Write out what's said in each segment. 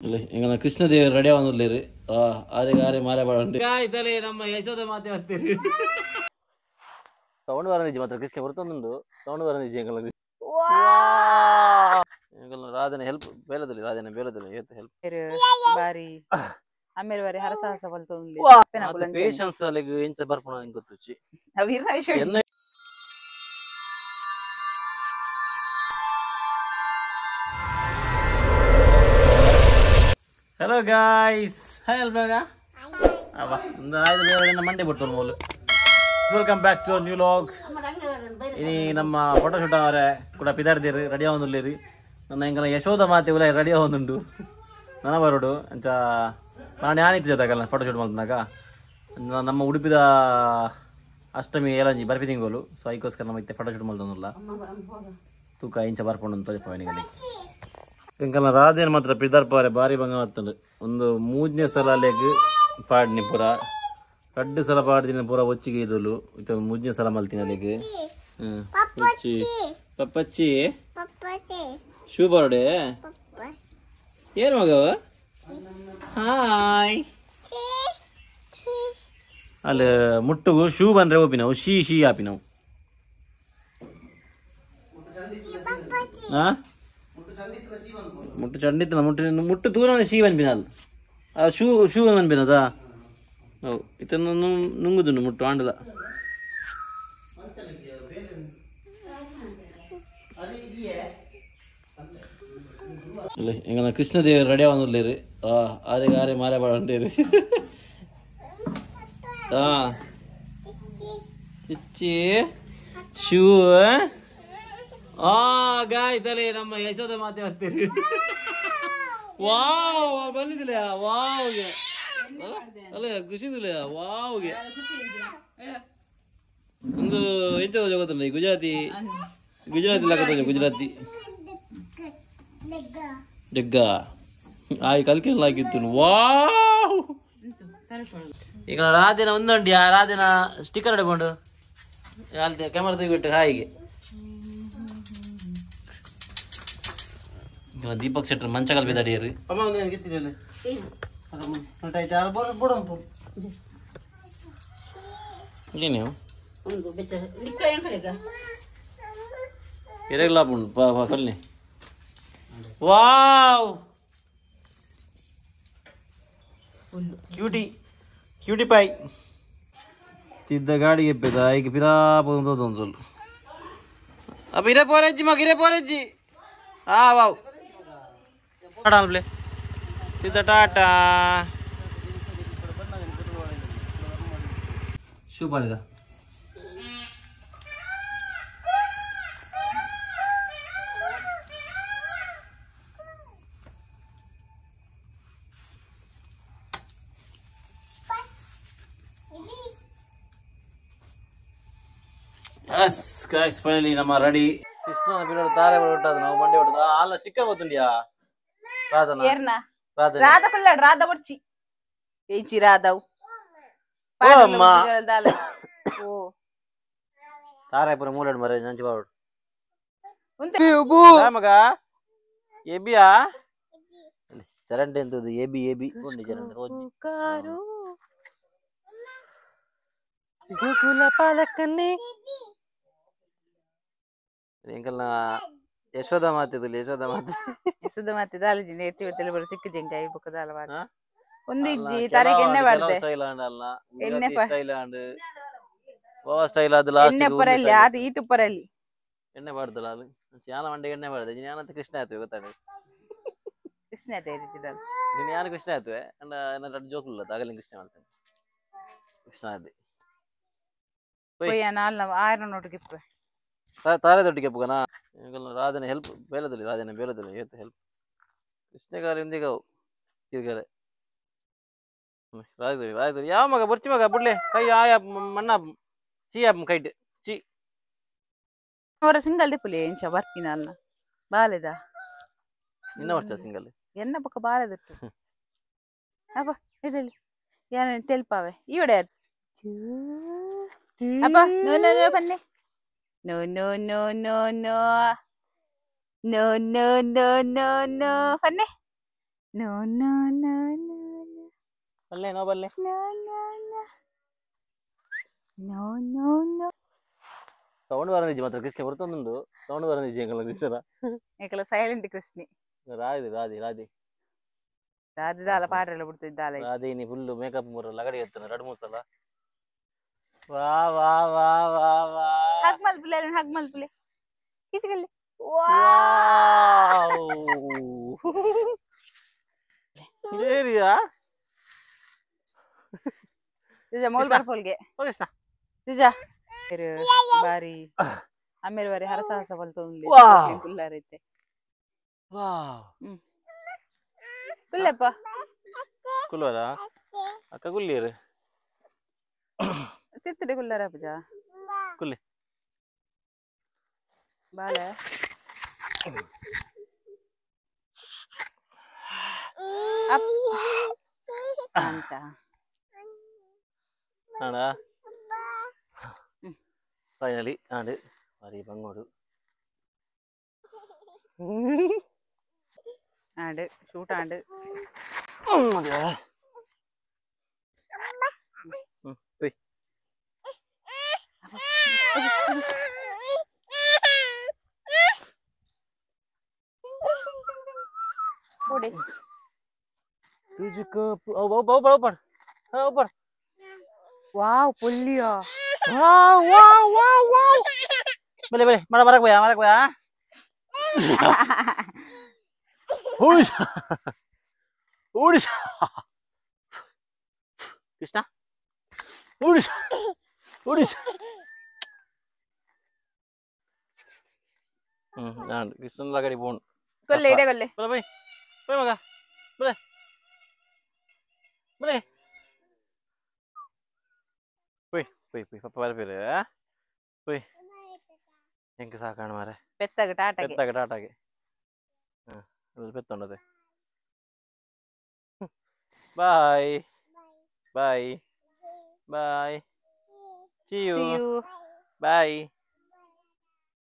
ಎಂಗನ ಕೃಷ್ಣದೇವರು ready ಆವೊಂದುಲ್ಲೆರ್ ಆರೆಗ್ ಆರೆ ಮಾರೆ ಪಾಡೊಂಡು ಗಾಯ್ಸ್ ನಮ್ಮ ಯಶೋಧ ಮಾತೆ ಬರ್ತೀರಿ ಸೌಂಡ್ ಬರೊಂದಿಜ್ಜಿ ಮಾತ್ರ ಕೃಷ್ಣ ಬರ್ತೊಂದುಂಡು ಸೌಂಡ್ ಬರೊಂದಿಜ್ಜಿ ಎಂಕಲ್ನ ಎಂಕಲ್ನ ರಾಧನೆ ಹೆಲ್ಪ್ ಬೇಲದಲ್ಲಿ ರಾಧನೆ ಬೇಲದಲ್ಲಿ ಏತ್ ಹೆಲ್ಪ್ ಬಾರಿ ಅಮ್ಮೆರ್ ಬಾರಿ ಹರಸಾಹಸ ಬಲ್ತೊಂದುಲ್ಲೆರ್ ಪೇಷನ್ಸ್ ಅಲೆಗ್ ಎಂಚ ಬರ್ಪುನ ಎಂಕ್ ಗೊತ್ತುಜ್ಜಿ ಅವ್ ಇರ್ನ ವಿಷಯ. Hello guys, hi Albaga. Ava, Monday button. Welcome back to our new vlog. ಇನಿ ನಮ್ಮ ಫೋಟೋ ಶೂಟ್ ಅವರೆ ಕೂಡ ಪಿದಾರ್ದಿರು ರೆಡಿ ಆವೊಂದುಲ್ಲೆರ್ ನನ್ನ ಎಂಕಲ್ನ ಯಶೋಧ ಮಾತೆ ಉಲ ರೆಡಿ ಆವೊಂದುಂಡು ನನ ಬರೋಡು ಅಂಚ ನಾನು ಯಾನಿತ್ತು ಜೊತೆಗಲ್ಲ ಫೋಟೋ ಶೂಟ್ ಮಲ್ತನಾಗ ನಮ್ಮ ಉಡುಪಿದ ಅಷ್ಟಮಿ ಏಲಂಜಿ ಬರ್ಪಿ ತಿಂಗೋಲು ಸೊ ಐಕೋಸ್ಕರ ನಮ್ಮ ಇತ್ತೆ ಫೋಟೋ ಶೂಟ್ ಮಲ್ತೊಂದುಲ್ಲ ತೂಕ ಇಂಚ ಬರ್ಪುಂಡು ತೋಜಪವನಿಗಲಿ ಎಂಕಲ್ನ ರಾಧೇನ ಮಾತ್ರ ಪಿದಾರ್ಪವರೆ ಬಾರಿ ಬಂಗ ಮತ್ತುಂಡು ಒಂದು ಮೂಜನೇ ಸಲ ಲೆಗ್ ಪಾಡ್ನಿ ಪೂರ ರಡ್ಡು ಸಲ ಪಾಡ್ದಿನ ಪೂರ ಒಚ್ಚಿಗೆ ಇದುಲು ಇತ್ತೆ ಮೂಜನೇ ಸಲ ಮಲ್ತಿನ ಲೆಗ್ ಒಚ್ಚಿ ಪಪ್ಪಚ್ಚಿ ಶೂ ಬರೋಡೆ ಏನು ಮಗವ ಹಾಯ್ ಅಲ್ಲಿ ಮುಟ್ಟುಗು ಶೂ ಬಂದ್ರೆ ಓಪಿನವು ಶೀ ಶೀ ಆಪಿನವು ಹಾ ಮುಟ್ಟು ಚಂಡಿತ್ತಲ್ಲ ಮುಟ್ಟು ಮುಟ್ಟು ದೂರ ಶೀ ಅನ್ಪಿನಲ್ಲ ಆ ಶೂ ಶೂ ಅನ್ಪಿನದ how ಇತನ್ನು ನುಂಗುದುಂಡು ಮುಟ್ಟು ಆಂಡಲ ಎಂಗನ ಕೃಷ್ಣದೇವರು ರೆಡಿ ಆವೊಂದುಲ್ಲೆರ್ ಆರೆಗ್ ಆರೆ ಮಾರೆ ಪಾಡೊಂಡೆರ್ ಆ ಇಚ್ಚಿ ಶೂ ಆ ಗಾಯ್ಸ್ ಅಲ್ಲಿ ನಮ್ಮ ಯಶೋಧ ಮಾತೆ ಬರ್ತೀರಿ ವಾವ್ ಬಂದಿದ್ದಿಲ್ಲ ವಾವ್ಗೆ ಅಲ್ಲ ಖುಷಿದಿಲ್ಲ ವಾವ್ಗೆ ಒಂದು ಎಂಚ ಗೊತ್ತಲ್ಲ ಈ ಗುಜರಾತಿ ಗುಜರಾತಿ ಲಾಗತ್ತ ಗುಜರಾತಿ ಜಗ್ಗ ಆಯ್ ಕಲ್ಕೆಲ್ಲ ಹಾಕಿತ್ತು ವಾವ್. ಈಗ ರಾಧೆನ ಒಂದುಂಡಿ ಆ ರಾಧೆನ ಸ್ಟಿಕ್ಕರ್ ಹಿಡ್ಕೊಂಡು ಅಲ್ಲಿ ಕ್ಯಾಮರಾ ತೆಗಿಬಿಟ್ಟು ಹಾಯಿಗೆ ದೀಪಕ್ ಶೆಟ್ಟರ್ ಮಂಚ ಕಲ್ಪಿದಡಿಯರು ಏನು ಎರೆಗ್ಲಾ ಕಲ್ನಿ ವಾವ್ ಕ್ಯೂಟಿ ಕ್ಯೂಟಿ ಪೈ ತಿದ್ದ ಗಾಡಿಗೆ ಎಪ್ಪೆದ ಐಕ್ ಪಿರಾ ಪೋದು ಅಪ್ಪ ಇರೇ ಪೋರೆಜ್ಜಿ ಮಗ ಇರೇ ಪೋರೆಜ್ಜಿ ಆ ವಾವ್ ಟಾಟಾ ತಿದ್ದ ಟಾಟಾ ಶೂ ಪಾಡಿದ ಎಸ್ ಗೈಸ್ ಫೈನಲಿ ನಮ್ಮ ರೆಡಿ ಕೃಷ್ಣನ ಬಿಡೋಡು ತಾರೆ ಬಿಡೋದು ನಾವು ಮಂಡೆ ಹೊಡೆದ ಅಲ್ಲ ಚಿಕ್ಕ ಗೊತ್ತುಂಡಿಯಾ ರಾಧನ ಏರ್ನ ರಾಧನ ರಾಧ ಕುಲ್ಲಾಡ್ ರಾಧ ಬೊಡ್ಚಿ ಏಚಿ ರಾಧವ್ ಅಮ್ಮ. ಓ ತಾರೆ ಪೂರ ಮೂಲೆಡ್ ಮರೆ ನಂಚಿ ಬಾರೋಡು ಉಂತೆ ಮಗ ಎಬಿಯಾ ಚರಂಡಿ ಎಂತದ್ದು ಎಬಿ ಎಬಿ ಉಂಡು ಚರಂಡಿ ರೋಜ್ ಕಾರು ಗೋಕುಲ ಪಾಲಕನ್ನಿ ಎಂಕಲ್ನ ಯಶೋಧ ಮಾತಿದ್ಲು ಯಶೋಧ ಮಾತೆ ಯಶೋಧ ಮಾತೆ ದಾಲಜಿ ಎತ್ತಿ ಬತ್ತಲೆ ಬರ ಸಿಕ್ಕ ಜಂಕಾಯಿ ಬೊಕ್ಕ ದಾಲ ಬಾರ ಹಾ? ಒಂದು ಇಜ್ಜಿ ತರೆಗೆ ಎಣ್ಣೆ ಬಾರ್ದೆ ಸ್ಟೈಲ್ ಆಂಡ್ ಅಲ್ಲ ಎಣ್ಣೆ ಸ್ಟೈಲ್ ಆಂಡ್ ಗೋವಾ ಸ್ಟೈಲ್ ಅದು ಲಾಸ್ಟ್ ಎಣ್ಣೆ ಪರಲ್ಲಿ ಅದು ಈ ತುಪ್ಪರಲ್ಲಿ ಎಣ್ಣೆ ಬಾರ್ದಲ್ಲ ಅಲ್ಲಿ ಯಾನ ಮಂಡೆಗೆ ಎಣ್ಣೆ ಬಾರ್ದೆ ನೀನು ಯಾನಂತ ಕೃಷ್ಣ ಆಯ್ತು ಗೊತ್ತಾಗ ಕೃಷ್ಣ ಆಯ್ತು ಇದ್ದಿದ್ದಲ್ಲ ನೀನು ಯಾರು ಕೃಷ್ಣ ಆಯ್ತು ಅಂಡ ಏನಾದ್ರು ಎರಡು ಜೋಕುಲ್ಲ ಆಗಲಿ ಕೃಷ್ಣ ಮಾಡ್ತೇನೆ ಕೃಷ್ಣ ಆಯ್ತು ಪೊಯ್ಯ ನಾಲ್ ನಾವು ಆರು ನೋಟಕ್ಕೆ ಇಪ್ಪೆ ತಾರೆ ದೊಡ್ಡಿಗೆ ಪುಗನ ರಾಧನೆ ಹೆಲ್ಪ್ ಬೇಲದಲ್ಲಿ ರಾಧನೆ ಬೇಲದಲ್ಲಿ ಏತ್ ಹೆಲ್ಪ್ ಕೃಷ್ಣಗಾಲ ಇಂದಿಗವು ತಿರ್ಗಲೆ ರಾಜದೇವಿ ರಾಜದೇವಿ ಯಾವ ಮಗ ಬೊರ್ಚಿ ಮಗ ಬುಡ್ಲೆ ಕೈ ಆಯ ಮಣ್ಣ ಚೀ ಆಪ್ ಕೈಟ್ ಚೀ ಅವರ ಸಿಂಗಲ್ ದೆಪ್ಪುಲೆ ಎಂಚ ಬರ್ಪಿನ ಅಲ್ಲ ಬಾಲೆದ ನಿನ್ನ ವರ್ಷ ಸಿಂಗಲ್ ಎನ್ನ ಪಕ್ಕ ಬಾಲೆದಿಟ್ಟು ಅಪ್ಪ ಇಡಲಿ ಯಾನ ತೆಲ್ಪಾವೆ ಈವಡೆ ಅಪ್ಪ ನೋ ನೋ ನೋ ಬನ್ನಿ no no no no no no no no no no ಬನ್ನಿ. No no no no ಬಲ್ಲೆ no ಬಲ್ಲೆ no no no no no no sound ಬರನಿಜಿ ಮಾತ್ರ ಕೃಷ್ಣ ಹೊರತೊಂದುಂಡು ಸೌಂಡ್ ಬರನಿಜಿ ಎಂಕಲ ಕೃಷ್ಣರ ಎಂಕಲ ಸೈಲೆಂಟ್ ಕೃಷ್ಣಿ ರಾಧೆ ರಾಧೆ ರಾಧೆ ರಾಧೆ ದಾಲ ಪಾಡ್ರೆಲ್ಲ ಬಿಡ್ತಿದ್ದಾಳೆ ರಾಧೆ ನೀ ಫುಲ್ ಮೇಕಪ್ ಮೂರ ಲಗಡಿ ಎತ್ತನ ಎರಡು ಮೂರು ಸಲ ವಾ ವಾ ವಾ ವಾ ವಾ ಹಗ್ ಮಲ್ಪುಲೆ ಹಗ್ ಮಲ್ಪುಲೆ ಕಿಚಗಲ್ಲೆ ವಾವ್ ಏರಿಯಾ ನಿಜ ಮೋಲ್ ಬರ್ಪೋಲ್ಗೆ ಕೃಷ್ಣ ನಿಜ ಬಾರಿ ಆಮೇಲೆ ಬಾರಿ ಹರಸಾಹಸ ಬಲ್ತೊಂದು ಕುಲ್ಲಾರೈತೆ ವಾವ್ ಕುಲ್ಲೆಪ್ಪ ಕುಲ್ಲರ ಅಕ್ಕ ಕುಲ್ಲಿಯರು ತಿರ್ತಡೆ ಕುಲ್ಲಾರ ಪೂಜಾ ಕುಲ್ಲಿ ಬಾಲ ಅಂಚ ಆಡ ಫೈನಲಿ ಆಡು ಬಾರಿ ಬಂಗೋಡು ಆಡು ಶೂಟ್ ಆಡು तुझको ऊपर ऊपर ऊपर वाव पुल्लिया वाव वाव वाव वाव बले बले मारा मारा कोया मारा कोया ओडिशा ओडिशा कृष्णा ओडिशा ओडिशा कृष्ण लगाड़ी बोन कोल्ले इडे कोल्ले बले भाई भाई मगा बले बले ಪೊಯ್ ಪೊಯ್ ಪೊಯ್ ಪಪ್ಪ ಬರ್ಪೇರು ಪೊಯ್ ಎಂಕ್ ಸಾಕಾಣ ಮಾರೆ ಪೆತ್ತಗ ಟಾಟಾಗೆ ಪೆತ್ತಗ ಟಾಟಾಗೆ ಹಾಂ ಅದು ಪೆತ್ತೊಂಡದೆ bye bye bye see you bye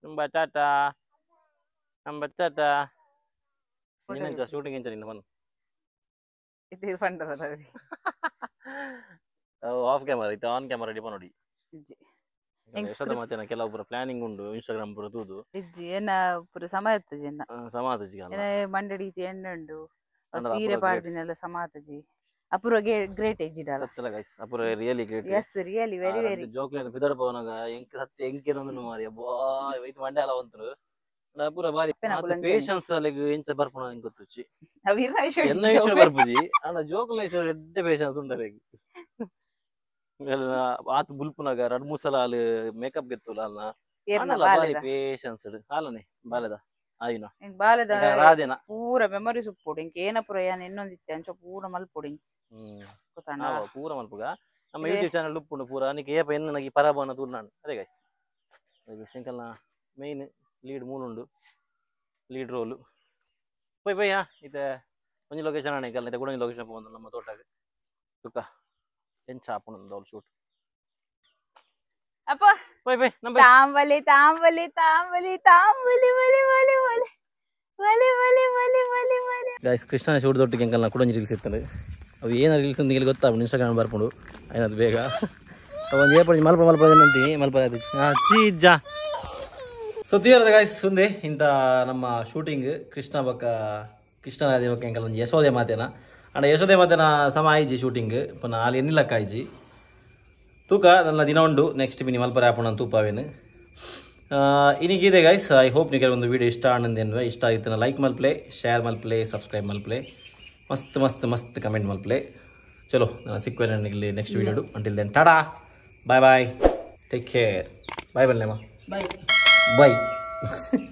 ತುಂಬ ಟಾಟಾ ನಂಬ ಟಾಟಾ ನಿನ್ನ ಶೂಟಿಂಗ್ ಎಂಚ ನಿನ್ನ ಬನ್ನು ಇದು ಫಂಡದ ಆಫ್ ಕ್ಯಾಮರಾ ಇತ್ತು ಆನ್ ಕ್ಯಾಮರಾ ರೆಡಿ ನೋಡಿ ಯಶೋದ ಮಾತೇನ ಕೆಲವು ಪೂರ ಪ್ಲಾನಿಂಗ್ ಉಂಡು ಇನ್ಸ್ಟಾಗ್ರಾಮ್ ಪೂರ ತೂದು ಇಜ್ಜಿ ಏನ ಪೂರ ಸಮ ಇತ್ತಜಿ ಏನ ಸಮಾತಜಿ ಏನ ಮಂಡಡಿ ಎಣ್ಣೆ ಉಂಡು ಸೀರೆ ಪಾಡ್ದಿನೆಲ್ಲ ಸಮಾತಜಿ ಅಪೂರ್ವ ಗ್ರೇಟ್ ಇಜ್ಜಿಡಲ್ಲ ಸತ್ತಲ guys Apoorva really great yes really very very ಜೋಕ್ಲೇನ ಬಿದರ್ ಪವನಗ ಎಂಕ್ ಸತ್ಯ ಎಂಕೇನೊಂದು ಮಾರಿ ಅಬ್ಬಾ ವೈತ್ ಮಂಡೆ ಅಲ ಒಂತರು ಅಪೂರ್ವ ಬಾರಿ ಪೇಷನ್ಸ್ ಅಲ್ಲಿಗೆ ಎಂಚ ಬರ್ಪುಣ ಎಂಕ್ ಗೊತ್ತುಚ್ಚಿ ಅವು ಇರ್ನ ವಿಷಯ ಎನ್ನ ವಿಷಯ ಬರ್ಪುಜಿ ಆಂಡ ಜೋಕ್ಲ ವಿಷಯ ಎಡ್ಡೆ ಪೇಷನ್ಸ್ ಉಂಡರೆ ಆತ ಬುಲ್ಪುನಾಗ ಎರಡು ಮೂರು ಸಲ ಅಲ್ಲಿ ಮೇಕಪ್ ಗೆತ್ತುಲ್ಲ ಅಲ್ಲ ಬಾರಿ ಪೇಷನ್ಸ್ ಹಾಲನೆ ಬಾಲೆದ ಆಯಿನ ಬಾಲೆದ ರಾಧೇನ ಪೂರ ಮೆಮೊರೀಸ್ ಉಪ್ಪುಡು ಇಂಕ ಏನ ಪೂರ ಯಾನ್ ಇನ್ನೊಂದಿತ್ತೆ ಅಂಚ ಪೂರ ಮಲ್ಪುಡು ಗೊತ್ತಾಂಡ ಪೂರ ಮಲ್ಪುಗ ನಮ್ಮ ಯೂಟ್ಯೂಬ್ ಚಾನಲ್ ಉಪ್ಪುಂಡು ಪೂರ ಅನಿಕೆ ಏಪ ಎನ್ನಗಿ ಪರಾಭವನ ತೂರ್ನಾನು ಅದೇ ಗೈಸ್ ಶಂಕಲ್ನ ಮೇನ್ ಲೀಡ್ ಮೂಲುಂಡು ಲೀಡ್ ರೋಲು ಪೊಯ್ ಪೊಯ್ ಹಾ ಇತ್ತೆ ಒಂಜಿ ಲೊಕೇಶನ್ ಆಣೆ ಕಲ್ಲ ಇತ್ತೆ ಕೂಡ ಲೊಕೇಶನ್ ಪೋವೊಂದು ನಮ್ಮ ತೋಟಗ್ ತುಕ್ಕ ಎಂಚ ಆಪುಂಡು ಅವ್ಲು ಶೂಟ್ ಅಪ್ಪ ಪೊಯ್ ಪೊಯ್ ನಮ್ಮ ತಾಂಬಲಿ ತಾಂಬಲಿ ತಾಂಬಲಿ ತಾಂಬಲಿ ಬಲಿ ಬಲಿ ಬಲಿ ಬಲಿ ಬಲಿ ಬಲಿ ಬಲಿ ಬಲಿ ಗೈಸ್ ಕೃಷ್ಣನ ಶೂಟ್ ದೊಟ್ಟಿಗೆ ಎಂಕಲ್ನ ಕೂಡ ಒಂಜಿ ರೀಲ್ಸ್ ಇತ್ತಂಡು ಅವು ಏನ ರೀಲ್ಸ್ ಅಂತ ನಿಮಗೆ ಗೊತ್ತಾಪುಂಡು ಇನ್ಸ್ಟಾಗ್ರಾಮ್ ಬರ್ಪುಂಡು ಐನದು ಬೇಗ ಒಂದು ಏಪಡಿ ಮಲ್ಪ ಮಲ್ಪ ಅಂತೀನಿ ಮಲ್ಪ ಹಾಂ ಚೀಜಾ ಸೊ ತೀರದ ಗಾಯ್ಸ್ ಒಂದೇ ಇಂಥ ನಮ್ಮ ಶೂಟಿಂಗ್ ಕೃಷ್ಣ ಬಕ್ಕ ಕೃಷ್ಣರಾಜ ಬಕ್ಕ ಎಂಕಲ್ ಒಂಜಿ ಯಶೋದೆ ಮಾತೇನ ಅಂಡ ಯಶೋದೆ ಮಾತೇನ ಸಮ ಆಯ್ಜಿ ಶೂಟಿಂಗ್ ಪುನಃ ಅಲ್ಲಿ ಎನ್ನಿಲಕ್ಕ ಆಯ್ಜಿ ತೂಕ ನನ್ನ ದಿನ ಉಂಡು ನೆಕ್ಸ್ಟ್ ಮಿನಿ ಮಲ್ಪರೆ ಆಪುಣ ತೂಪಾವೇನು ಇನ್ನಿಗಿದೆ guys I hope ನೀವು ಕೆಲವೊಂದು ವೀಡಿಯೋ ಇಷ್ಟ ಆನಂದೇನ್ವೆ ಇಷ್ಟ ಆಗಿತ್ತು ಲೈಕ್ ಮಲ್ಪ್ಲೆ ಶೇರ್ ಮಲ್ಪ್ಲೆ ಸಬ್ಸ್ಕ್ರೈಬ್ ಮಲ್ಪ್ಲೆ ಮಸ್ತ್ ಮಸ್ತ್ ಮಸ್ತ್ ಕಮೆಂಟ್ ಮಲ್ಪ್ಲೆ ಚಲೋ ನಾನು ಸಿಕ್ಕುವೆ ನನಗೆ next video until then tata bye bye take care bye ಬನ್ನೇಮ್ಮ bye bye.